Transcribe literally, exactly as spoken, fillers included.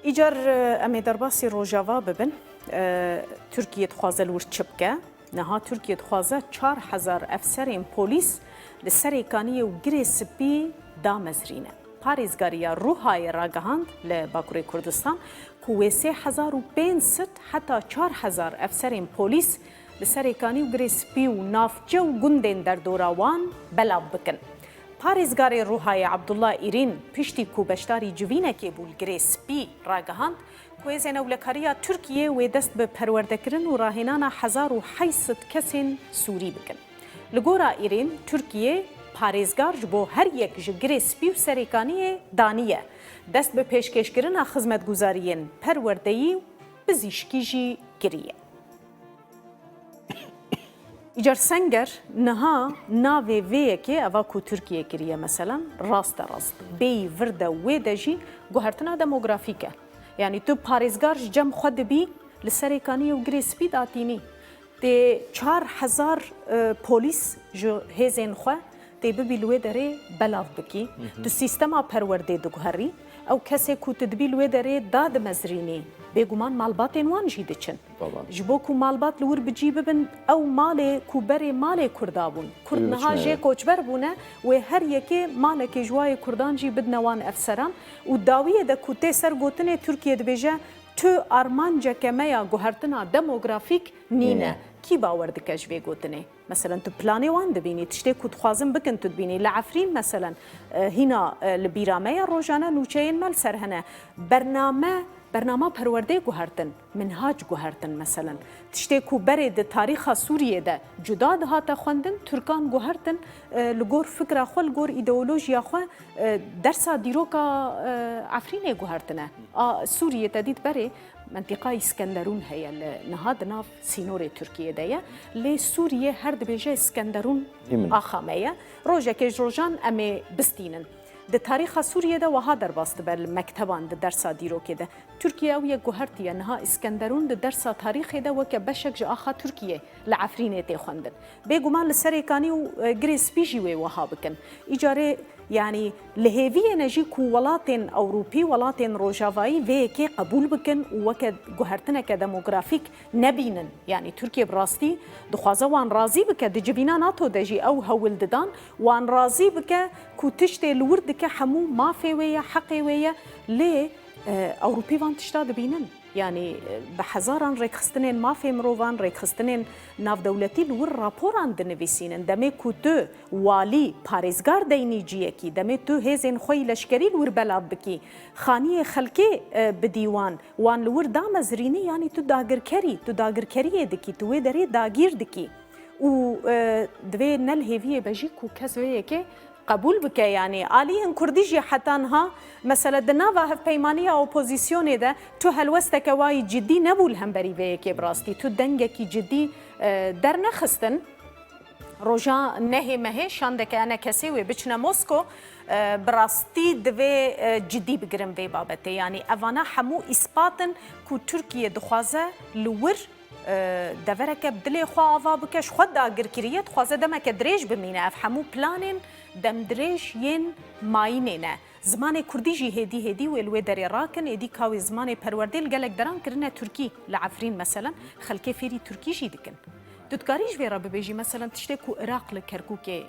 Îcar, e, em ê derbasî Rojava bibin. E, Tirkiye dixwaze li wir çi bike? Niha Tirkiye dixwaze çar hezar efserên polîs li Serêkaniyê û Girê Spî damezrîne. Parêzgariya Rûhayê ragihand li Bakurê Kurdistan ku wê sê hezar û pênc sed heta çar hezar efserên polîs li Serêkanî û Girê Spî û navçe û gundên derdora wan belav bikin. Parêzgarê Rûhayê Abdullah Îrîn piştî ku beşdarî civînekê bû li Girê Spî ragihand ku hêzên ewlekariya Tirkiyê wê dest bi perwerdekirin û rahênana hezar û heyt sed kesên Sûrî bikin. Li gora Îrîn, Tirkiye parêzgar ji bo her yek ji Girê Spî û Serêkaniyê daniye. Dest bi pêşkêşkirina xizmetguzariyên perwerdeyî û pizîşkî jî kiriye. Îcar Senger niha navê vê yekê eva ku Tirkiye kiriye, meselen, raste rast. Bêyî vir de wê de jî guhertina demografîk e. Yanî tu parêzgar ji cem xwe dibî li Serêkaniyê û Girê Spî datînî. Tê çar hezar, e, polîs ji hêzên xwe tê bibî li wê derê belav bikî. Tu sîstema perwerdê diguherî. Ew kesê ku tu dibî li wê derê dadimezrînî, bêguman malbatên wan jî diçin. Taban. Ji bo ku malbat li wir bi cî bibin, ew malê ku berê malê Kurda bûn. Kurd Ê, niha diçine. Jê koçber bûne, wê her yekê malekê ji wayê Kurdan jî bidine wan efseran û dawiyê de ku tê ser gotinê Tirkiye dibêje, tu armanceke me ya guhertina demografîk nîne. Nîne. Kî bawer dike ji vê gotinê? Meselen, tu planê wan dibînî, tiştê ku dixwazin bikin tu dibînî. Li Efrîn, meselen, e, hîna, e, li bîra me ye, rojane nûçeyên me li ser hene. Bername, bernama perwerdê guhertin, minhac guhertin, meselen. Tiştê ku berê di tarîxa Sûriyê de cuda dihate xwendin, Tirkan guhertin, e, li gor fikra xwe, li gor îdeolojiya xwe, e, dersa dîroka, e, Efrînê guhertine. A, Sûriyê te dît berê, Mentiqa Îskenderûn heye li niha di nav sînorê Tirkiyê de ye. Lê Sûriye her dibêje Îskenderûn Hîmin. Axa me ye. Rojekê ji rojan em ê bistînin. Di tarîxa Sûriye de wiha derbas dibe li mekteban di dersa dîrokê de. Tirkiye ew yek guhertiye. Niha Îskenderûn di dersa tarîxê de weke beşek ji axa Tirkiyê li Efrînê tê xwendin. Bêguman li Serêkanî û, e, Girê Spî jî wê wiha bikin. Îcarê, yanî li hêviyê ne jî ku welatên Ewropî, welatên Rojavayî vê yekê qebûl bikin û weke guhertineke demografîk nebînin. Yanî Tirkiye bi rastî dixwaze wan razî bike, di civîna NATO de jî ew hewl didan, wan razî bike ku tiştê li wir dike hemû mafê wê ye, heqê wê ye, lê, e, Ewropî van tişta dibînin. Yanî, e, bi hezaran rêkxistinên mafê mirovan, rêkxistinên navdewletî li wir raporan dinivîsînin. Demê ku tu walî, parêzgar deynî ciyekî, demê tu hêzên xwe yî leşkerî li wir belav bikî, xaniyê xelkê, e, bidî wan, wan li wir damezirînî, yanî tu dagirkerî, tu dagirkeriyê dikî, tu wê derê dagîr dikî. Û, e, divê ne li hêviyê be jî ku kes vê yekê qebûl bike, yanî aliyên kurdî jî heta niha, mesele di nava hevpeymaniya opozîsyonê de tu helwesteke wayî cidî nebû li hemberî vê yekê bi rastî. Tu dengekî cidî, e, dernexistin. Roja nehê mehê şandeke enekesê wê biçine Mosko, e, bi rastî divê, e, cidî bigirin vê babetê. Yanî evana hemû îspat in ku Tirkiye dixwaze li wir e, devereke bi dilê xwe ava bike, ji xwe dagir kiriye, dixwaze demeke dirêj bimîne. Ev hemû planên demdirêj yên mayînê ne. Zimanê kurdî jî hêdî hêdî wê li wê derê rakin, êdî ka wê zimanê perwerdê li gelek deran kirine tirkî. Li Efrîn, meselen, xelkê fêrî tirkî jî dikin. Tu dikarî ji vê re bibêjî, meselen, tiştê ku Iraq li Kerkûkê